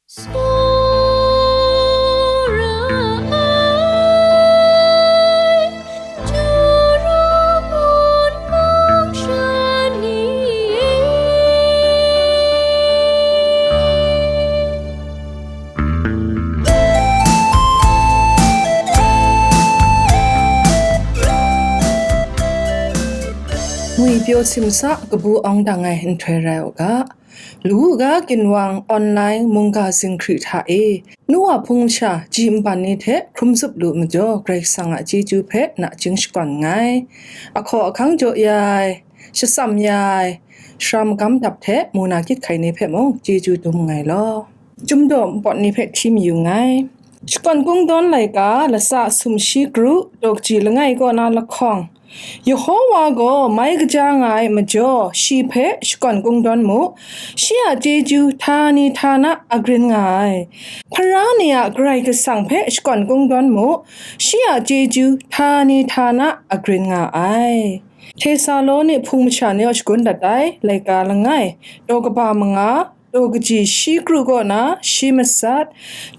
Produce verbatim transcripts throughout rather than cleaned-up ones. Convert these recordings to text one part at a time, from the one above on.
Tsawra ai, Juru ngun mung sha ni e. Ngwi pyaw simsa kabu awng dang ai nhtoi rai u ga. Lu u ga, ginwang online mungga zinghkri hta e, nu wa hpung masha ji nban ni hte hkrum zup lu majaw, Karai Kasang a chyeju hpe nachying shakawn nngai. Ahkaw ahkang jaw ya ai, shatsam ya ai, sara magam dap hte mu na kyit hkai ni hpe mung chyeju dum nngai law. Chyum daw npawt ni hpe hti mayu nngai. Shakawn Kungdawn laika, lasa sumshi kru, daw kaji langai kaw na lahkawng. Yehowa gaw mai kaja nga ai majaw, shi hpe shakawn kungdawn mu, shi a chyeju htani htana agrin nga ai. Hpara ni a Karai Kasang hpe shakawn kungdawn mu, shi a chyeju htani htana agrin nga ai. Htesaloni hpung masha ni a shagun dat ai, laika langai, daw kaba manga, daw kaji shi kru kaw na shi matsat,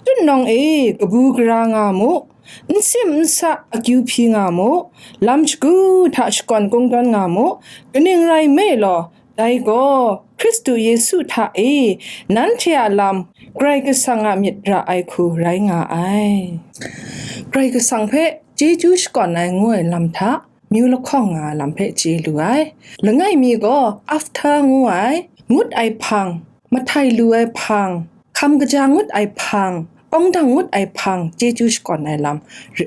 tutnawng e kabu gara nga mu, n sim n sa akyu hpyi nga mu, lam shagu hta shakawn kungdawn nga mu, kaning rai nme law, dai gaw Hkristu Yesu hta e nanhte a lam Karai Kasang a myit ra ai hku rai nga ai. Karai Kasang hpe chyeju shakawn ai ngu ai lam hta, myu lahkawng nga lam hpe chye lu ai. Langai mi gaw after ngu ai, ngut ai hpang, mahtai lu ai hpang, hkam kaja ngut ai hpang, awng dang ngut ai hpang, chyeju shakawn ai lam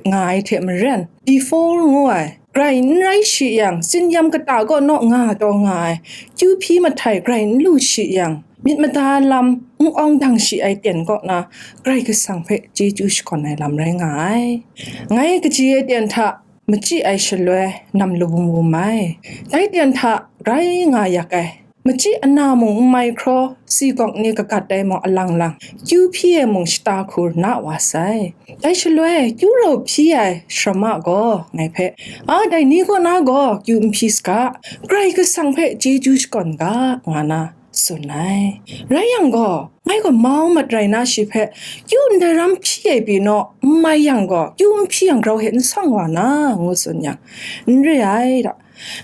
nga ai hte maren, before ngu ai, grai n rai shi yang, tsin-yam kata kaw naw nga taw nga ai, kyu hpyi mahtai grai n lu shi yang, myit mada lam n awng dang shi ai ten kaw na, Karai Kasang hpe chyeju shakawn ai lam rai nga ai. Ngai kaji ai ten hta, machyi ai shaloi nam lawum wum ai. Dai ten hta grai nga yak ai. Machyi ana mung n mai hkraw, si gawk ni kagat ai mung alang lang, kyu hpyi ai mung shata hku na wa sai. Dai shaloi, kyu rau hpyi ai sharama gaw ngai hpe, "A, dai ni kaw na gaw kyu n hpyi saga, Karai Kasang hpe chyeju shakawn ga," nga na tsun ai. Rai yang gaw, ngai gaw mau mat rai na shi hpe, "Kyu ndai ram hpyi ai pyi naw, n mai yang gaw, kyu n hpyi yang grau hte n sawng wa na?" ngu tsun yang, "N re ai," da.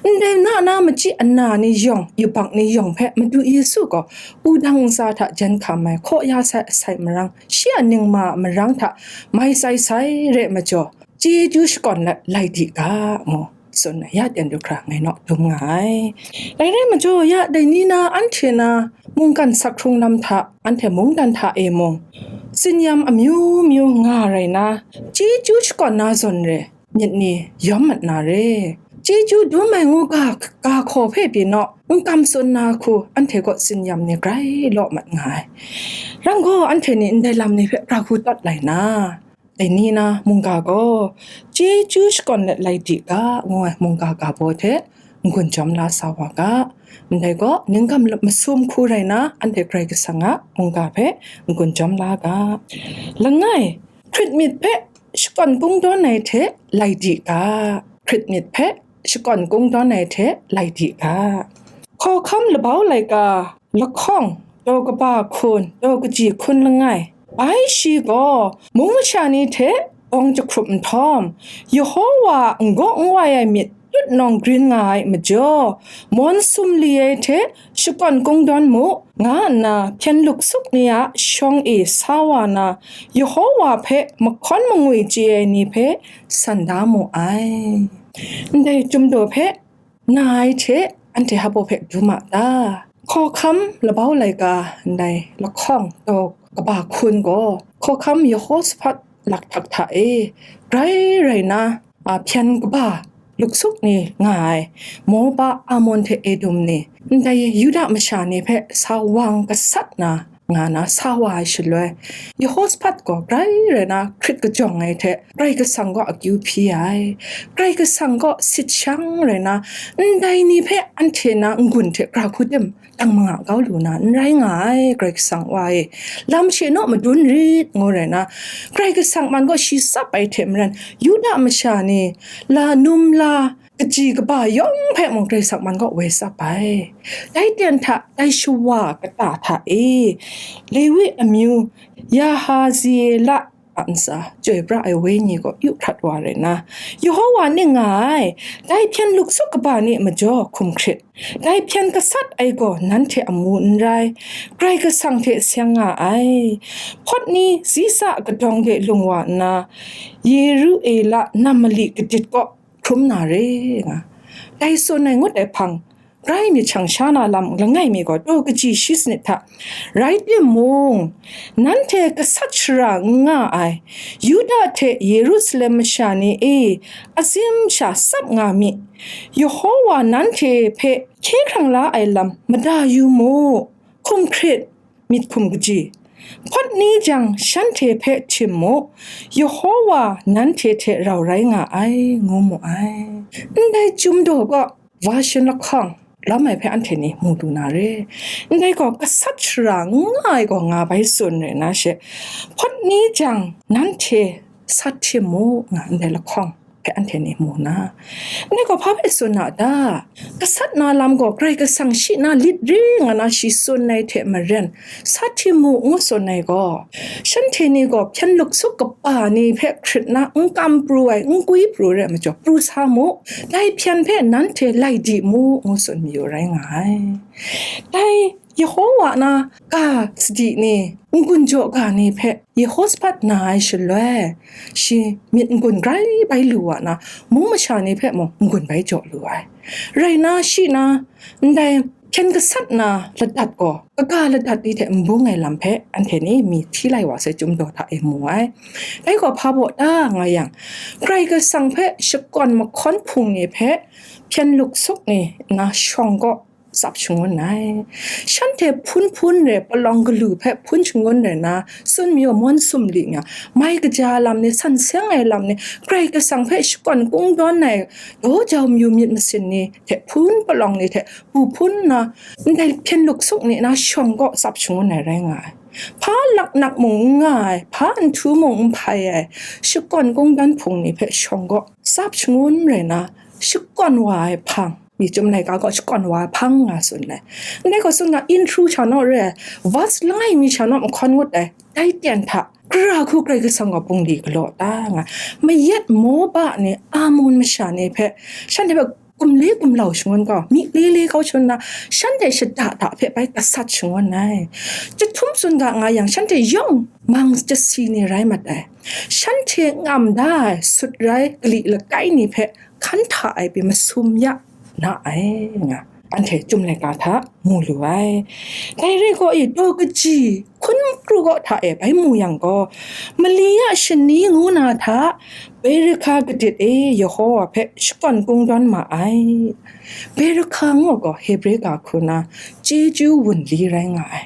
Ndai na na machyi ana ni yawng, yubak ni yawng hpe Madu Yesu gaw wudang ntsa hta jen hkam ai hkaw ya sai asai marang, shi a ningma a marang hta mai sai sai re majaw, chyeju shakawn let lai di ga, ngu tsun ai, ya ten du hkra ngai naw dum nga ai. Dai rai majaw, ya dai ni na anhte na mungkan sak hkrung lam hta, anhte mungdan hta e mung, tsin-yam amyu myu nga rai na, chyeju shakawn na zawn re, myit ni yawm mat na re. Chyeju dum ai ngu ga, ga hkaw hpe pyi naw, n kam tsun na hku, anhte kaw tsin-yam ni grai law mat nga ai. Rang gaw, anhte ni ndai lam ni hpe ra hku tawt lai na, dai ni na mungga gaw, chyeju shakawn let lai di ga, ngu ai mungga ga baw hte n-gun jawm la sa wa ga. Ndai gaw, ninggam masum hku rai na, anhte Karai Kasang a mungga hpe n-gun jawm la ga. Langai, hkrit myit hpe shakawn kungdawn ai hte lai di ga. Hkrit myit hpe shakawn kungdawn ai hte lai di ga. Hkawhkam labau laika, lahkawng, daw kaba hkun, daw kaji hkun langai. Bai shi gaw mung masha ni hte bawng jahkrup nhtawm, Yehowa a n-gaw n wai ai myit tutnawng grin nga ai majaw, mawn sumli ai hte shakawn kungdawn mu, nga nna hpyen luksuk ni a shawng e sa wa na, Yehowa hpe mahkawn mangwi chye ai ni hpe san da mu ai. Ndai Chyum Daw hpe nga ai hte anhte hpa baw hpe dum a ta? Hkawhkam labau laika ndai lahkawng daw kaba hkun gaw, hkawhkam Yehosahpat lakhtak hta e, grai rai na, a, hpyen kaba luksuk ni nga ai, Moba, Amon hte Edom ni, ndai Yuda masha ni hpe sa wang gasat na, nga na sa wa ai shaloi, Yehosahpat gaw grai rai na hkrit kajawng ai hte Karai Kasang kaw akyu hpyi ai, Karai Kasang kaw sit shang rai na, ndai ni hpe anhte na n-gun hte gra hku tim dang manga kau lu na n rai nga ai, Karai Kasang Wa e, lam she naw madun rit, ngu rai na, Karai Kasang man gaw shi tsap ai hte maren, Yuda masha ni, la num la, kaji kaba yawng hpe mung Karai Kasang man kaw woi tsap ai. Dai ten hta, dai shawa kata hta e, Lewi amyu Yahaziela a ntsa chyoi pra ai wenyi gaw yu hkrat wa rai nna, Yehova ning nga ai, dai hpyen luksup kaba ni majaw hkum hkrit, dai hpyen gasat ai gaw nanhte amu n rai, Karai Kasang hte seng nga ai. Hpawt ni Ziza kadawng de lung wa nna, Yeruela nam mali gadit kaw hkrum na re nga. Dai tsun ai ngut ai hpang, grai myit shang sha na lam langai mi gaw, daw kaji shi sanit hta, rai timung, nanhte gasat shara n nga ai Yuda hte Yerusalem masha ni e, azim sha tsap nga mi, Yehova nanhte hpe hkye hkrang la ai lam mada yu mu, hkum hkrit, myit hkum kaji. Hpawt ni jang shanhte hpe htim mu, Yehova nanhte hte rau rai nga ai, ngu mu ai. Ndai chyum daw gaw, version lahkawng lawm ai hpe anhte ni mu lu na re. Ndai gaw gasat shara n nga ai gaw nga bai tsun rai na she, hpawt ni jang nanhte sa htim mu nga ndai lahkawng hpe anhte ni mu na. Ndai gaw hpa hpe tsun na a ta? Gasat na lam gaw Karai Kasang shi na lit ring nga na shi tsun ai hte maren, sa htim mu ngu tsun ai gaw, shanhte ni gaw hpyen luksup kaba ni hpe hkrit na n kam pru ai, n gwi pru ai majaw, pru sa mu, dai hpyen hpe nanhte lai di mu, ngu tsun mayu rai nga ai. Dai Yehova na ga sadi ni, n-gun jaw ga ni hpe Yehoshapat na ai shaloi, shi myit n-gun grai bai lu wa na, mung masha ni hpe mung n-gun bai jaw lu ai. Rai na, shi na, ndai hpyen gasat na ladat gaw, kaga ladat ni hte n bung ai lam hpe, anhte ni mi hti lai wa sai, Chyum daw hta e mu ai. Dai gaw hpa baw ta nga yang, Karai Kasang hpe shakawn mahkawn hpung ni hpe hpyen luksup ni na shawng gaw tsap shangun ai. Shanhte hpun hpun re palawng galu hpe hpun shangun rai na, tsun mayu mawn sumli nga, mai kaja lam ni, san seng ai lam ni, Karai Kasang hpe shakawn kungdawn ai, daw jau mayu myit masin ni hte hpun palawng ni hte bu hpun na, ndai hpyen luksup ni na shawng gaw tsap shangun ai rai nga ai. Hpa laknak mung n nga ai, hpa nhtu mung n hpai ai, shakawn kungdawn hpung ni hpe shawng gaw tsap shangun rai na, shakawn wa ai hpang, mi Chyum laika gaw shakawn wa ai hpang nga tsun ai. Ndai gaw tsun nga, inhkru sha naw re ai, verse langai mi sha naw mahkawn ngut ai, dai ten hta, gara hku Karai Kasang gaw bungli galaw ta nga, mayat Moba ni Amun masha ni hpe, shanhte hpe gumle gumlau shangun kau, mi le le kau shangun na, shanhte shada da hpe bai gasat shangun ai. Chyahtum tsun ga nga yang, shanhte yawng mang chyasi ni rai mat ai. Shanhte ngam da ai sut rai kali lakai ni hpe hkan hta ai pyi masum ya na ai nga, anhte Chyum laika hta mu lu ai. Dai re gaw i, daw kaji hkun kru gaw hta e bai mu yang gaw, mali a shani ngu na hta, Beraka gadit e Yehova hpe shakawn kungdawn ma ai. Beraka ngu gaw Hebre ga hku na chyeju wunli rai nga ai.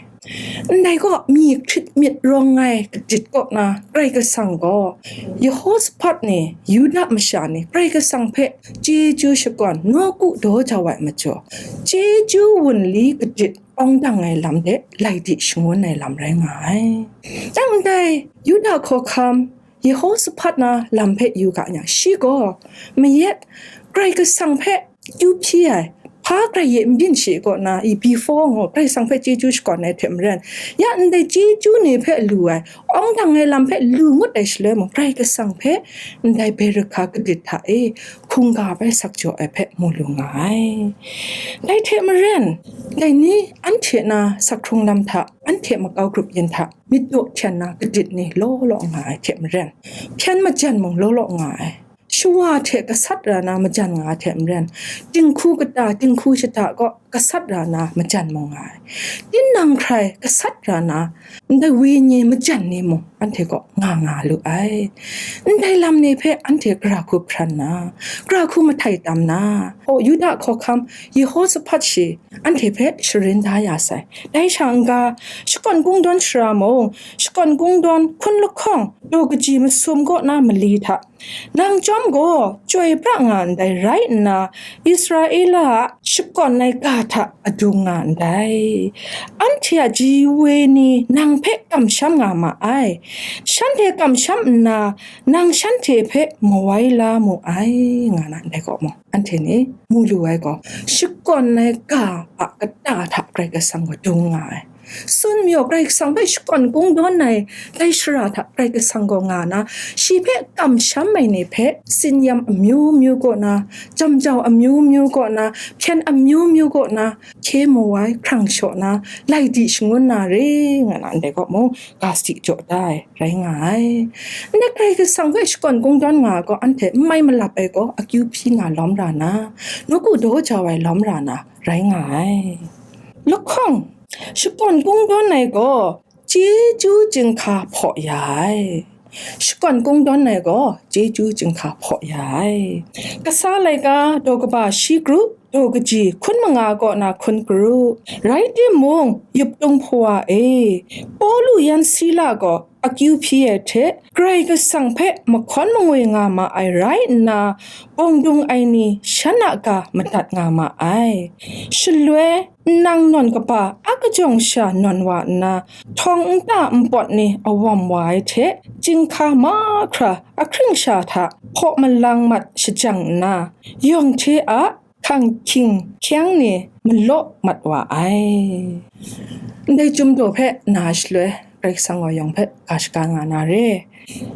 Ndai gaw, mi hkrit myit rawng ai gadit kaw na Karai Kasang gaw, Yehoshapat ni, Yuda masha ni, Karai Kasang hpe chyeju shakawn nawku daw jau ai majaw, chyeju wunli gadit awng dang ai lam de lai di shangun ai lam rai nga ai. Dang ndai Yuda hkawhkam Yehoshapat na lam hpe yu ga yang, shi gaw mayat Karai Kasang hpe kyu hpyi ai, hpa grai ye n byin shi kaw na, i before ngu, Karai Kasang hpe chyeju shakawn ai hte maren, ya ndai chyeju ni hpe lu ai, awng dang ai lam hpe lu ngut ai shaloi mung, Karai Kasang hpe ndai Beraka gadit hta e hkungga bai sak jaw ai hpe mu lu nga ai. Dai hte maren, dai ni anhte na sak hkrung lam hta, anhte makau grup yin hta, myit daw hten na gadit ni law law nga ai hte maren, hpyen majan mung law law nga ai. Shawa hte gasat ra na majan nga ai hte maren, dinghku kata, dinghku shada kaw gasat ra na majan mung nga ai. Tinang hkrai gasat ra na, ndai wenyi majan ni mung anhte kaw nga nga lu ai. Ndai lam ni hpe anhte gara hku hpran na, gara hku mahtai tam na, o, Yuda hkawhkam Yehoshapat shi anhte hpe sharin da ya sai. Dai sha n-ga, shakawn kungdawn shara mung, shakawn kungdawn hkun lahkawng, daw kaji masum kaw na mali hta, Nang chyawm gaw chyoi pra nga ndai rai nna, Israela a shakawn ai ga hta adung nga ndai. Anhte a ji we ni nang hpe kamsham nga ma ai. Shanhte kamsham nna, nang shanhte hpe mawai la mu ai, nga na ndai gaw mu. Anhte ni mu lu ai gaw, shakawn ai ga a kata hta Karai Kasang gaw dung nga ai. Tsun mayu, Karai Kasang hpe shakawn kungdawn ai dai shara hta Karai Kasang gaw nga na, shi hpe kamsham ai ni hpe, tsinyam amyu myu kaw na, jamjau amyu myu kaw na, hpyen amyu myu kaw na, hkye mawai hkrang shaw na, lai di shangun na re, nga na ndai gaw mung, ga sadi jaw da ai rai nga ai. Ndai Karai Kasang hpe shakawn kungdawn nga ai gaw, anhte n mai malap ai gaw, akyu hpyi nga lawm ra na, nawku daw jau ai lawm ra na, rai nga ai. Lahkawng, shakawn kungdawn ai gaw, chyeju chyinghka hpaw ya ai. Shakawn kungdawn ai gaw, chyeju chyinghka hpaw ya ai. Kasa laika daw kaba shi kru, daw kaji hkun manga kaw na hkun kru. Rai timung, yuptung hpawa e, Pawlu yan Sila gaw akyu hpyi ai hte, Karai Kasang hpe mahkawn mangwi nga ma ai rai nna, bawng dung ai ni shan a ga madat nga ma ai. Shaloi, nnang nawn kaba a kajawng sha nawn wa nna, htawng nta npawt ni awawm wa ai hte, chyinghka mahkra ahkring sha hta hpaw malang mat shajang nna, yawng hte a hkang hkying hkyang ni malaw mat wa ai. Ndai chyum daw hpe na shaloi, Karai Kasang gaw yawng hpe ga shaga nga na re.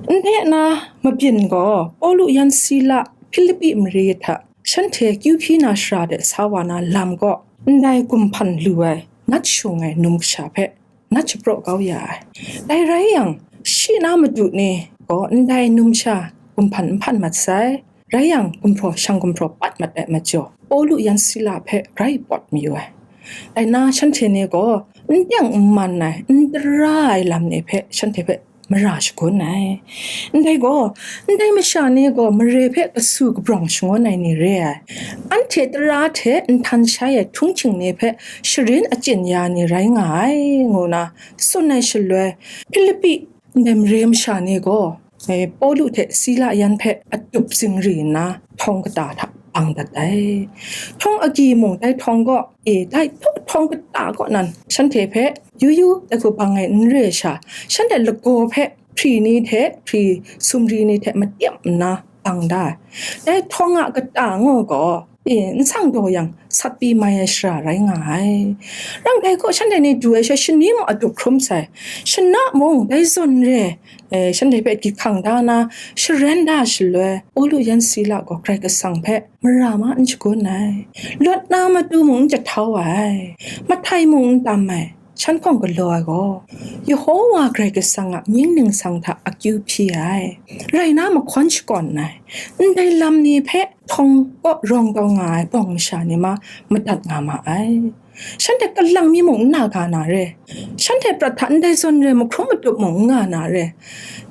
Ndai na mabyin gaw, Pawlu yan Sila Hpilipi mare hta shanhte kyu hpyi na shara de sa wa na lam gaw, ndai gumhpan lu ai, nat shung ai num kasha hpe nat shapraw kau ya ai. Dai rai yang, shi na madu ni gaw ndai numsha gumhpan n hpan mat sai, rai yang, gumhpraw shang gumhpraw pat mat ai majaw, Pawlu yan Sila hpe grai pawt mayu ai. Dai na shanhte ni gaw n teng n man ai, n tara ai lam ni hpe shanhte hpe mara shagun ai. Ndai gaw, ndai masha ni gaw mare hpe kasu kabrawng shangun ai ni re ai. Anhte tara hte nhtan shai ai htunghking ni hpe sharin achyin ya ni rai nga ai, ngu na tsun ai shaloi, Hpilipi ndai mare masha ni gaw, eh, Pawlu hte Sila yan hpe atup zingri nna, htawng kata hta bang dat ai. Htawng agyi mung dai htawng gaw, e, dai htaw htawng kata kaw nan, shanhte hpe, yu yu, dai hku bang ai n re sha, shanhte lagaw hpe hpri ni hte hpri sumri ni hte matyam nna bang da ai. Dai htawng a kata ngu gaw, e, n sang daw yang, sat pyi mai ai shara rai nga ai. Rang dai gaw shanhte ni du ai sha shani mung atup hkrum sai, shana mung dai zawn re, e, shanhte hpe gyit hkang da na, sharen da shaloi, Pawlu yan Sila gaw Karai Kasang hpe mara ma n shagun ai, lawt na matu mung n jahtau ai, mahtai mung n tam ai, shan hkawng galaw ai gaw, Yehowa Karai Kasang a mying ningsang hta akyu hpyi ai, rai na mahkawn shakawn ai, ndai lam ni hpe htawng kaw rawng kau nga ai bawng masha ni ma madat nga ma ai. Shanhte kalang mi mung n na ga na re. Shanhte prat hta ndai zawn re mahkrum matup mung n nga na re.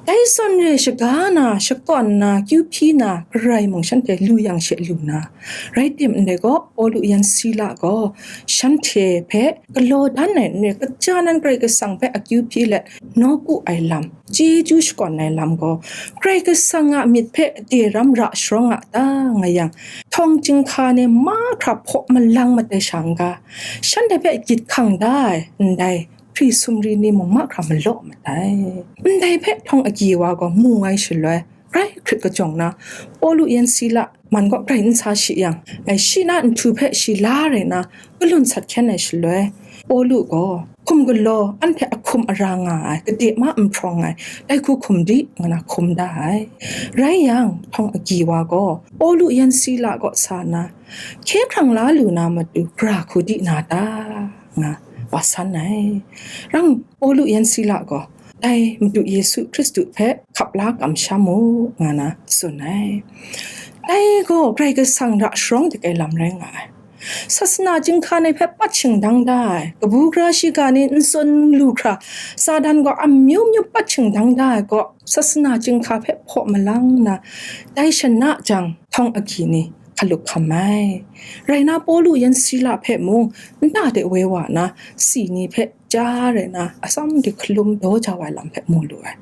Dai zawn re shaga na, shakawn na, kyu hpyi na, garai mung shanhte lu yang she lu na. Rai tim ndai gaw, Pawlu yan Sila gaw shanhte hpe galaw dan ai n re, kaja nan Karai Kasang hpe akyu hpyi let nawku ai lam, chyeju shakawn ai lam gaw, Karai Kasang a myit hpe gade ram ra sharawng a ta nga yang, htawng chyinghka ni mahkra hpaw malang mat ai sha n ga, shanhte hpe gyit hkang da ai ndai hpri sumri ni mung mahkra malaw mat ai. Ndai hpe htawng agyi wa gaw mu ai shaloi, grai hkrit kajawng na, Pawlu yan Sila man kaw grai n sa shi yang, ai, shi na nhtu hpe shi la rai na, kalun sat hkyen ai shaloi, Pawlu gaw hkum galaw, anhte ahkum ara nga ai, gade ma n hprawng ai, dai hku hkum di, nga na hkum da ai. Rai yang, htawng agyi wa gaw, Pawlu yan Sila kaw sa na, hkye hkrang la lu na matu, gara hku di na ta? Nga wa san ai. Rang Pawlu yan Sila gaw, dai Madu Yesu Hkristu hpe hkap la kamsham mu, nga na tsun ai. Dai gaw Karai Kasang ra sharawng de ai lam rai nga ai. Sasana chyinghka ni hpe pat shingdang da ai, kabu gara shiga ni n tsun lu hkra, Satan gaw amyu myu pat shingdang da ai gaw, sasana chyinghka hpe hpaw malang nna, dai shana jang htawng agyi ni hkaluk hkam ai. Rai na, Pawlu yan Sila hpe mung nta de woi wa na, si ni hpe ja rai na, atsam de hkalum daw jau ai lam hpe mu lu ai.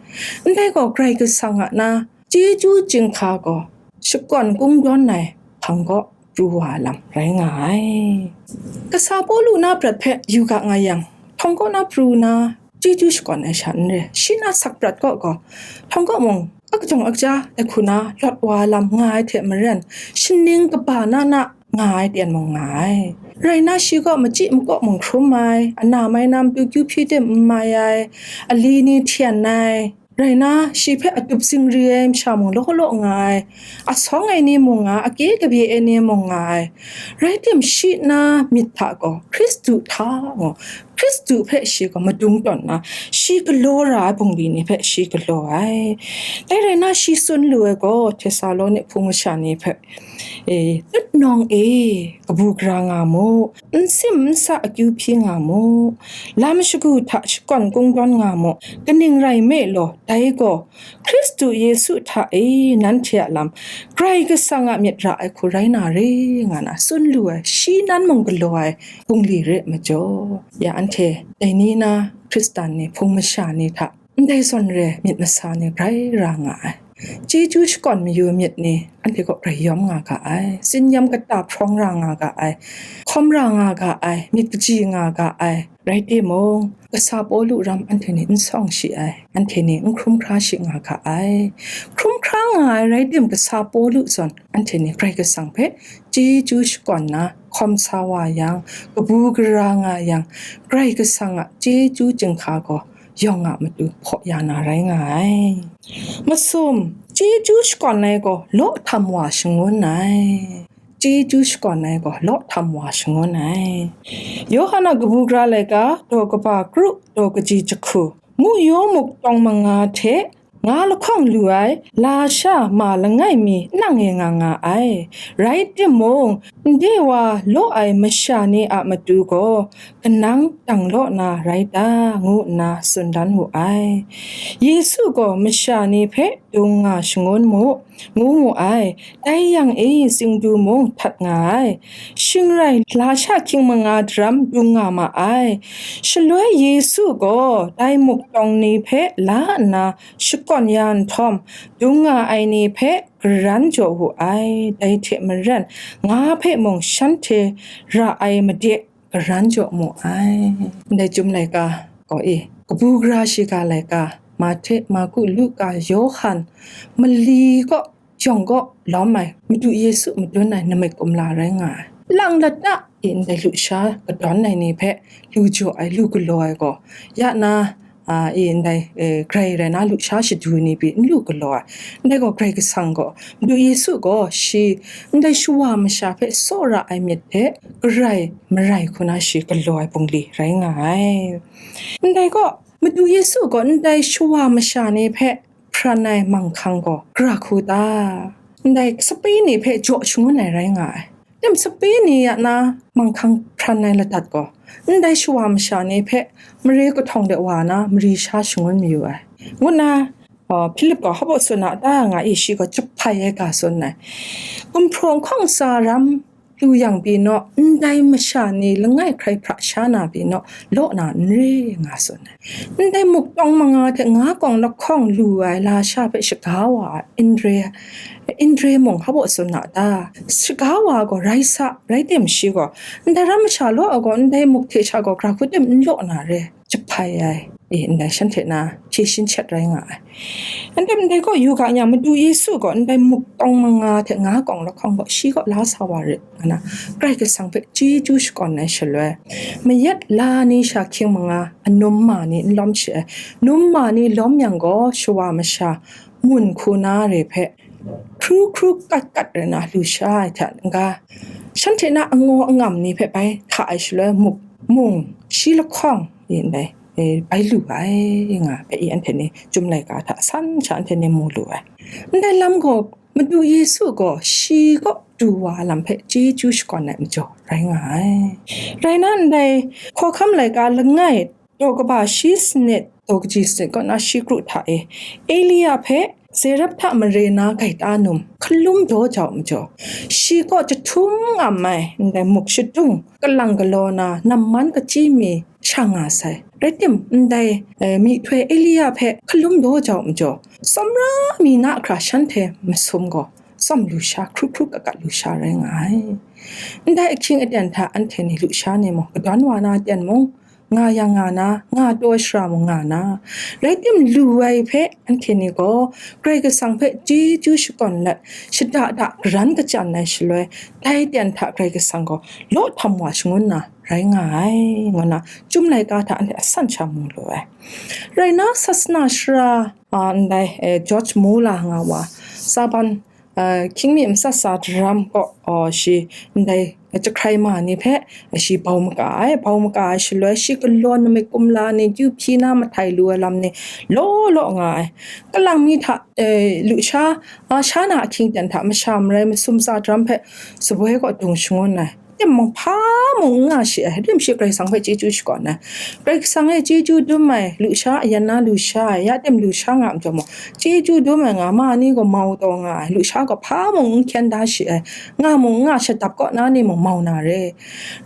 Ndai gaw, Karai Kasang a na chyeju chyinghka gaw shakawn kungdawn ai hpang kaw pru wa lam rai nga ai. Kasa Pawlu na prat hpe yu ga nga yang, htawng kaw na pru na chyeju shakawn ai sha n re. Shi na sak prat kaw gaw, htawng kaw mung, akajawng akja ai hku na lawt wa lam nga ai hte maren, shaning kaba na na nga ai ten mung nga ai. Rai na, shi gaw machyi makaw mung hkrum ai, ana mai na matu kyu hpyi tim n mai ai, ali ni hten ai, rai na, shi hpe atup zingri ai masha mung law law nga ai, asawng ai ni mung nga, akye kabye ai ni mung nga ai, rai tim, shi na myit hta gaw Hkristu hta gaw, Hkristu hpe shi gaw madung tawn na, shi galaw ra ai bungli ni hpe shi galaw ai. Dai rai na, shi tsun lu ai gaw, Htesaloni hpung masha ni hpe, e, tutnawng e, kabu gara nga mu, n sim n sa akyu hpyi nga mu, lam shagu hta shakawn kungdawn nga mu, kaning rai nme law, dai gaw Hkristu Yesu hta e nanhte a lam Karai Kasang a myit ra ai hku rai na re, nga na tsun lu ai, shi nan mung galaw ai bungli re majaw, ya anhte dai ni na Hkristan ni, hpung masha ni hta ndai zawn re myit masa ni grai ra nga ai. Chyeju shakawn mayu myit ni anhte kaw grai yawm nga ga ai, tsin-yam kata hprawng ra nga ga ai, hkawm ra nga ga ai, myit kaji nga ga ai. Rai timung, kasa Pawlu ram anhte ni n sawng shi ai, anhte ni n hkrum hkra shi nga ga ai. Hkrum hkra nga ai rai tim, kasa Pawlu zawn anhte ni Karai Kasang hpe chyeju shakawn na hkawm sa wa yang, kabu gara nga yang, Karai Kasang a chyeju chyinghka gaw yawng a matu hpaw ya na rai nga ai. Masum, chyeju shakawn ai gaw law htam wa shangun ai. Chyeju shakawn ai gaw law htam wa shangun ai. Yawhan a kabu gara laika, daw kaba kru, daw kaji jahku, mu yaw muk tawng manga hte nga lahkawng lu ai, lasha ma langai mi nang e nga nga ai. Rai timung, ndai wa law ai masha ni a matu gaw kanang dang law na rai ta, ngu nna tsun dan wu ai. Yesu gaw masha ni hpe dung nga shangun mu, ngu mu ai. Dai yang e, tsingdu mung htat nga ai. Shing rai, lasha hkying manga daram dung nga ma ai. Shaloi Yesu gaw dai muk tawng ni hpe la nna shakawn ya nhtawm, dung nga ai ni hpe karan jaw wu ai. Dai hte maren, nga hpe mung shanhte ra ai made karan jaw mu ai. Ndai Chyum Laika gaw e, kabu gara shiga laika, Mahte, Marku, Luka, Yawhan, mali kaw, jawng kaw lawm ai, Madu Yesu madun ai namik kumla rai nga ai. Lang lat ta, e, ndai lusha kadawn ai ni hpe lu jaw ai, lu galaw ai gaw, ya na, a, e, ndai, e, grai rai na lusha shadu ni pyi n lu galaw ai. Ndai gaw Karai Kasang gaw, Madu Yesu gaw shi ndai shawa masha hpe tsawra ai myit hte garai marai hku na shi galaw ai bungli rai nga ai. Ndai gaw, Madu Yesu gaw ndai shawa masha ni hpe hpran ai manghkang gaw gara hku ta? Ndai sape ni hpe jaw shangun ai rai nga ai. Tem sape ni a na manghkang hpran ai ladat gaw, ndai shawa masha ni hpe mare kahtawng de wa na mari sha shangun mayu ai, ngu nna, uh, Hpilip gaw hpa baw tsun a ta nga i, shi gaw jahpai ai ga tsun ai. Gumhpraw nhkawng tsa ram lu yang pyi naw, ndai masha ni langai hkrai hpra sha na pyi naw, law na n re, nga tsun ai. Ndai muk tawng manga hte nga kawng lahkawng lu ai lasha hpe shaga wa ai, Indre, Indre mung hpa baw tsun a ta? Shaga wa gaw rai sa, rai tim shi gaw, ndai ram masha law ai gaw, ndai muk hte sha gaw gara hku tim n law na re, jahpai ai. E, ndai shanhte na hpyi shin shat rai nga ai. Ndai, ndai gaw yu ga yang, Madu Yesu gaw ndai muk tawng manga hte nga kawng lahkawng gaw shi kaw la sa wa rit, nga na, Karai Kasang hpe chyeju shakawn ai shaloi, mayat la ni sha hkying manga anum ma ni n lawm shi ai. Num ma ni lawm yang gaw, shawa masha mun hku na re hpe hkru hkru kat kat rai na lu sha ai hta n-ga, shanhte na angaw angam ni hpe bai hta ai shaloi, muk mung shi lahkawng e ndai, e, bai lu ai, nga ai, anhte ni Chyum Laika hta san sha anhte ni mu lu ai. Ndai lam gaw, Madu Yesu gaw shi kaw du wa ai lam hpe chyeju shakawn ai majaw rai nga ai. Rai na, ndai Hkawhkam Laika langai, daw kaba shi sanit, daw kaji sanit kaw na shi kru hta e, Elia hpe Zarepta mare na gaita num hkalum daw jau majaw, shi kaw jahtum ngam ai ndai muk shadung kalang galaw na namman kachyi mi sha nga sai. Rai tim, ndai, eh, myihtoi Elia hpe hkalum daw jau majaw, tsawmra mi na hkra shanhte masum gaw tsawm lu sha, hkru hkru kat kat lu sha rai nga ai. Ndai ahkying aten hta anhte ni lusha ni mung, kadawn wa na aten mung, nga yang nga na, nga taw shara mung nga na, rai tim lu ai hpe anhte ni gaw Karai Kasang hpe chyeju shakawn let, shada da garan kachyan ai shaloi, dai aten hta Karai Kasang gaw law htam wa shangun na rai nga ai, ngu na Chyum laika hta anhte asan sha mu lu ai. Rai na, sasana shara, a, ndai, eh, George Muller nga wa, Saban, a, hkying mi matsat sa daram kaw, a, shi ndai jahkrai ma ni hpe shi bau maka ai. Bau maka ai shaloi, shi galaw nmik kumla ni, kyu hpyi na mahtai lu ai lam ni law law nga ai. Kalang mi hta, eh, lusha, a, sha na ahkying ten hta masha marai masum tsa daram hpe saboi kaw dung shangun ai. Timung hpa mung n nga shi ai, rim shi Karai Kasang hpe chyeju shakawn ai. Karai Kasang e chyeju dum ai, lusha ayan na lusha ai, ya tim lusha nga majaw mung, chyeju dum ai nga ma ni gaw mau taw nga ai, lusha gaw hpa mung n hkyen da shi ai, nga mung n nga, shadap kaw na ni mung mau na re.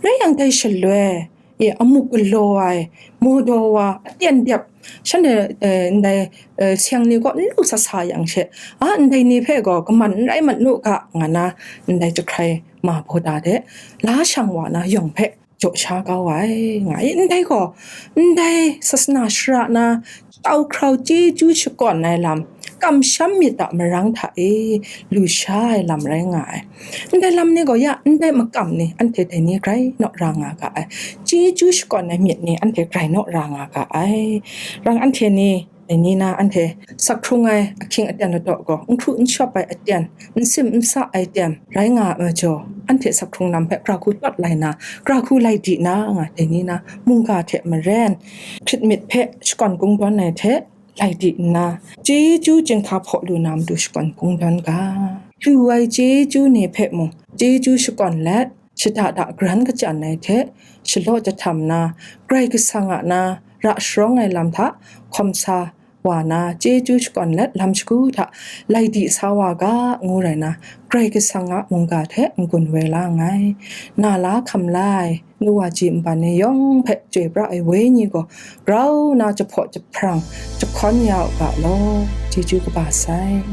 Rai yang dai shaloi, e, amuk galaw ai, mawdaw wa, aten dep, shanhte, eh, ndai, eh, seng ni kaw n lu sa sa yang she, a, ndai ni hpe gaw kaman n rai mat nu ga, nga na, ndai jahkrai ma bawda de, la shang wa na yawng hpe jaw sha kau ai, nga i. Ndai gaw, ndai sasana shara na tau hkrau chyeju shakawn ai lam, kamsham myit a marang hta e lusha ai lam rai nga ai. Ndai lam ni gaw ya, ndai makam ni anhte dai ni grai naw ra nga ga ai. Chyeju shakawn ai myit ni anhte grai naw ra nga ga ai. Rang anhte ni, dai ni na anhte sak hkrung ai ahkying aten ladaw gaw, n hkru n shawp ai aten, n sim n sa ai aten rai nga ai majaw, anhte sak hkrung lam hpe gara hku tawt lai na, gara hku lai di na nga, dai ni na mungga hte maren, hprit myit hpe shakawn kungdawn ai hte lai di nna, chyeju jinghka hpaw lu na matu shakawn kungdawn ga. Lu ai chyeju ni hpe mung chyeju shakawn let, shada da garan kachyan ai hte, shalaw jahtam na, Karai Kasang a na ra sharawng ai lam hta hkawm sa wa na, chyeju shakawn let lam shagu hta lai di sa wa ga, ngu rai na, Karai Kasang a mungga hte n-gun woi la nngai. Na la hkam la ai nu wa ji nban ni yawng hpe chyoi pra ai Wenyi gaw grau na jahpaw jahprang jahkawn ya u ga law. Chyeju kaba sai.